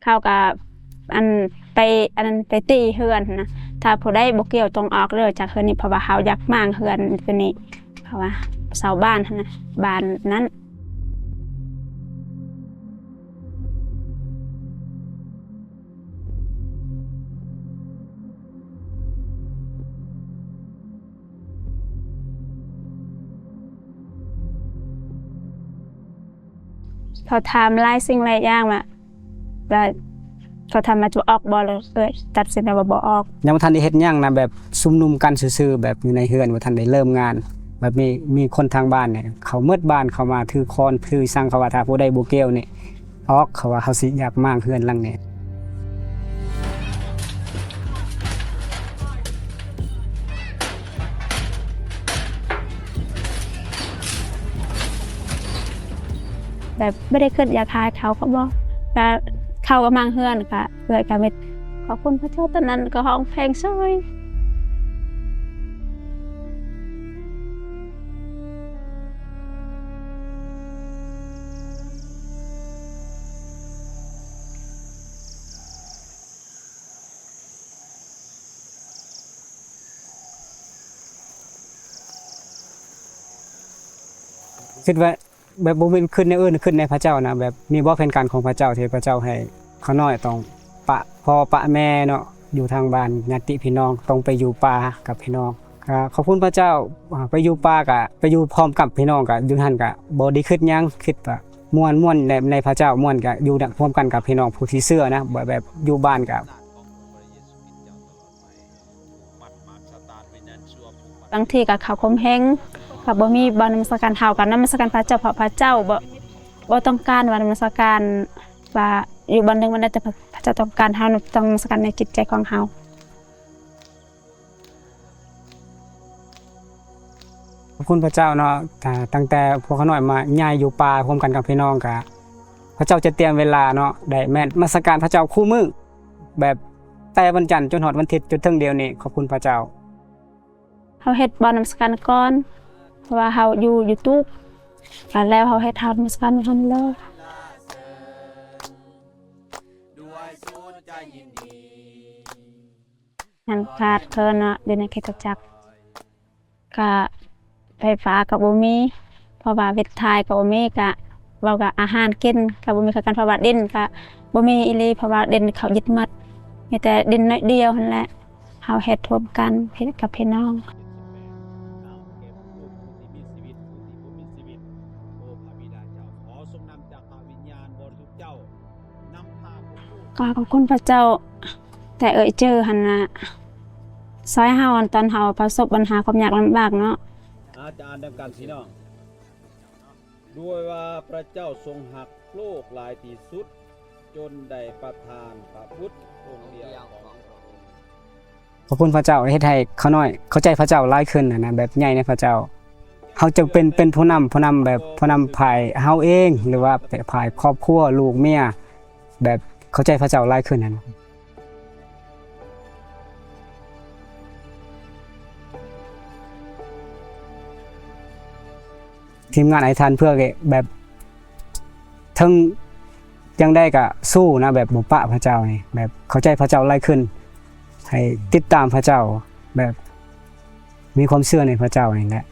ເຂົາກໍ ອັນ ໄປ ອັນນັ້ນ ໄປຕີເຮືອນຫັ້ນນະ. ຖ້າຜູ້ໃດບໍ່ກ່ຽວຕ້ອງອອກເດີຈາກເຮືອນນີ້ ເພາະວ່າເຮົາຢາກມ້າງເຮືອນຕົວນີ້ ເພາະວ່າເຊົ່າບ້ານຫັ້ນນະ ບ້ານນັ້ນ. ເຂົາຖາມຫຼາຍສິ່ງຫຼາຍຢ່າງວ່າ ວ່າເຂົາຖາມວ່າຈະອອກບໍ່ ແລ້ວເອື້ອຍຕັດສິນໃຈວ່າບໍ່ອອກ. ຍັງບໍ່ທັນໄດ້ເຮັດຫຍັງນະ ແບບຊຸມນຸມກັນຊື່ໆ ແບບຢູ່ໃນເຮືອນ ບໍ່ທັນໄດ້ເລີ່ມງານ. ແບບມີ ມີຄົນທາງບ້ານນີ້ ເຂົາໝົດບ້ານ ເຂົາມາຖືຄ້ອນຖືສັງ ເຂົາວ່າຖ້າຜູ້ໃດບໍ່ກ່ຽວນີ້ ອອກ ເຂົາວ່າເຮົາຊິຢາກມ້າງເຮືອນຫຼັງນີ້. ແບບບໍ່ໄດ້ຄິດຢາກຂາຍເຂົາກໍບໍ່ ແບບເຂົາກໍມ້າງເຮືອນ ກໍເອື້ອຍກໍມີ ຂອບຄຸນພະເຈົ້າ. ຕອນນັ້ນກໍຮ້ອງເພງເສີຍ. ຄິດວ່າ ແບບບໍ່ແມ່ນຄິດແນວອື່ນ ຄິດໃນພະເຈົ້ານະ ແບບມີບໍ່ແຜນການຂອງພະເຈົ້າ ທີ່ພະເຈົ້າໃຫ້ຂ້ານ້ອຍຕ້ອງປະພໍ່ປະແມ່ເນາະ ຢູ່ທາງບ້ານຍາດຕິພີ່ນ້ອງ ຕ້ອງໄປຢູ່ປ່າກັບພີ່ນ້ອງ. ກໍຂອບຄຸນພະເຈົ້າ ອາ ໄປຢູ່ປ່າ ກໍໄປຢູ່ພ້ອມກັບພີ່ນ້ອງ ກໍຢູ່ຫັ້ນກໍບໍ່ໄດ້ຄິດຫຍັງ ຄິດວ່າມ່ວນ ມ່ວນໃນ ໃນພະເຈົ້າ ມ່ວນກໍຢູ່ນຳ ຮ່ວມກັນກັບພີ່ນ້ອງຜູ້ທີ່ເຊື່ອນະ ແບບ ແບບຢູ່ບ້ານກໍ ບາງທີກໍເຂົາຂົ່ມເຫງ ກໍບໍ່ມີບ່ອນນະມັດສະການ ເຮົາກໍນະມັດສະການພະເຈົ້າ ເພາະພະເຈົ້າບໍ່ ບໍ່ຕ້ອງການວ່ານະມັດສະການ ວ່າຢູ່ບ່ອນໜຶ່ງບ່ອນໃດ ແຕ່ພະເຈົ້າຕ້ອງການເຮົານະ ຕ້ອງນະມັດສະການໃນຈິດໃຈຂອງເຮົາ. ຂອບຄຸນພະເຈົ້າເນາະ ຕັ້ງແຕ່ພວກຂ້ານ້ອຍມາຍ້າຍຢູ່ປ່າຮ່ວມກັນກັບພີ່ນ້ອງ ກະພະເຈົ້າຈະຕຽມເວລາເນາະ ໄດ້ແມ່ນນະມັດສະການພະເຈົ້າຄູ່ມື້ ແບບແຕ່ວັນຈັນຈົນຮອດວັນທິດ ຈົນເຖິງດຽວນີ້ ຂອບຄຸນພະເຈົ້າ. ເຮົາເຮັດບ່ອນນະມັດສະການກ່ອນ ເພາະວ່າເຮົາຢູ່ ຢູ່ຕູບ ແລ້ວເຮົາເຮັດ ເຮົານະມັດສະການຢູ່ຫັ້ນເລີຍ. ຍັງຂາດເຂີນເນາະ ຢູ່ໃນຄຣິສຕະຈັກ ກະໄຟຟ້າກໍບໍ່ມີ ເພາະວ່າເວັດຖ່າຍກໍບໍ່ມີ ກະເວົ້າກະອາຫານກິນກໍບໍ່ມີຄືກັນ ເພາະວ່າດິນກະບໍ່ມີອີ່ຫຼີ ເພາະວ່າດິນເຂົາຍຶດໝົດ ມີແຕ່ດິນໜ້ອຍດຽວຫັ້ນແຫຼະ. ເຮົາເຮັດຮ່ວມກັນ ເຮັດກັບພີ່ນ້ອງ. ກໍຂອບຄຸນພະເຈົ້າ ແຕ່ເອື້ອຍເຈີຫັ້ນນະ ຊ່ອຍເຮົາຕອນເຮົາປະສົບບັນຫາຄວາມຍາກລຳບາກເນາະ. ອາ ຈະອ່ານນຳກັນພີ່ນ້ອງ. ດ້ວຍວ່າພະເຈົ້າຊົງຮັກໂລກຫຼາຍທີ່ສຸດ ຈົນໄດ້ປະທານພະບຸດອົງດຽວຂອງພະອົງ. ຂອບຄຸນພະເຈົ້າ ເຮັດໃຫ້ຂ້ານ້ອຍເຂົ້າໃຈພະເຈົ້າຫຼາຍຂຶ້ນຫັ້ນນະ ແບບໃຫຍ່ໃນພະເຈົ້າ. ເຮົາຈຶ່ງເປັນ ເປັນຜູ້ນຳ ຜູ້ນຳແບບຜູ້ນຳຝ່າຍເຮົາເອງ ຫຼືວ່າເປັນຝ່າຍຄອບຄົວ ລູກເມຍ ແບບເຂົ້າໃຈພະເຈົ້າຫຼາຍຂຶ້ນຫັ້ນນະ. ທີມງານອະທິຖານເພື່ອແບບ ເຖິງຈັ່ງໃດກໍສູ້ນະ ແບບບໍ່ປະພະເຈົ້ານີ້ ແບບເຂົ້າໃຈພະເຈົ້າຫຼາຍຂຶ້ນ ໃຫ້ຕິດຕາມພະເຈົ້າ ແບບມີຄວາມເຊື່ອໃນພະເຈົ້ານີ້ແຫຼະ.